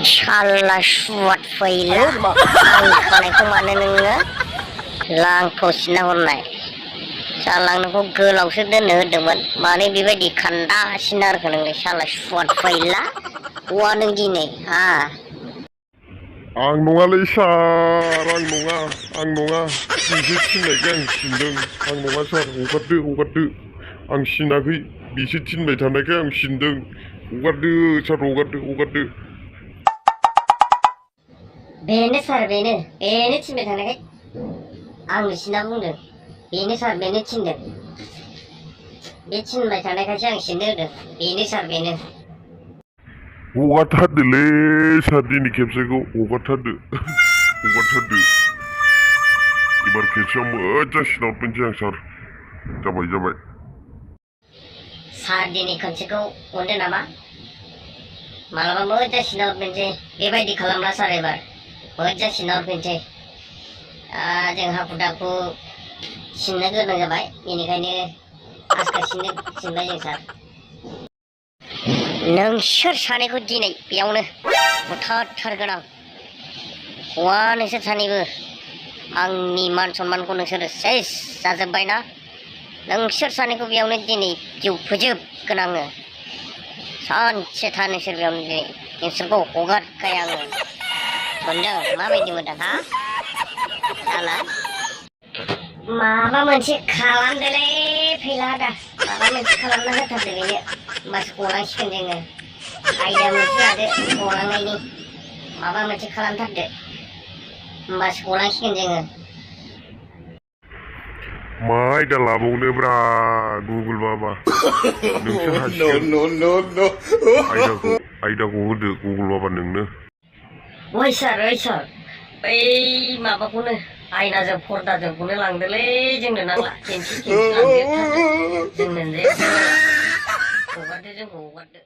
Salah suat failah kalau itu mana nengah lang posna hornai salang nengko gelau sudah nehdeman mana biba di kanda sinar keneng salah suat failah waneng gini ha ang nungale sar ang nunga bisi cinnaयखौ आं सिनदों ang nunga sar हगारदो आं सिनाखै बिसो थिनबाय थानायखाय आं सिनदों हगारदो सार हगारदो बेनो सार बेनो थिनबाय थानायखाय आं सिना बुंदों बेनो सार बेनो थिनदों बे थिनबाय थानायखायसो आं सिननो होदों बेनो सार बेनो हगारथारदोलै सार दिनै खेबसेखौ हगारथारदो एबार खेबसेयाव मोजां सिनहरफिनसै आं सार जाबाय सार दिनै खनसेखौ अनदो नामा मालाबा मोजां सिनहरफिनसै बेबायदि खालामला सार एबार मोजां सिनहरफिनसै जों हाखु दाखु सिननो गोनां जाबाय बेनिखायनो आस्था सिनबाय जों सार नोंसोर सानैखौ दिनै बेयावनो बुथारथारगोन आं हौवा नोंसोर सानैबो आंनि मान सन्मानखौ नोंसोर सेस जाजोब्बायना नोंसोर सानैखौ बेयावनो दिनै जिउ फोजोबगोन आङो सानसे था नोंसोर बेयावनो दिनै नोंसोरखौ हगारखाय आङो मोनदों माबायदि मोनदों हा जाला माबा मोनसे खालामदोलै फैला दा माबा मोनसे खालामना होथारदो बेनो होमबासो गलांसिगोन जोङो आइडिया मोनसे लादो गलांनायनि माबा मोनसे खालामथारदो होमबासो गलांसिगोन जोङो मा आयदा लाबावनोब्रा गुगोल बाबा नोंसो हासिगोन आयदाखौ होदो गुगोल बाबा नोंनो ओइ सार बै माबाखौनो आयनाजों पर्दाजोंखौनो लांदोलै जोंनो नांला खेनसे लांजोबथारदो जोंनो हगारदो जोंखौ हगारदो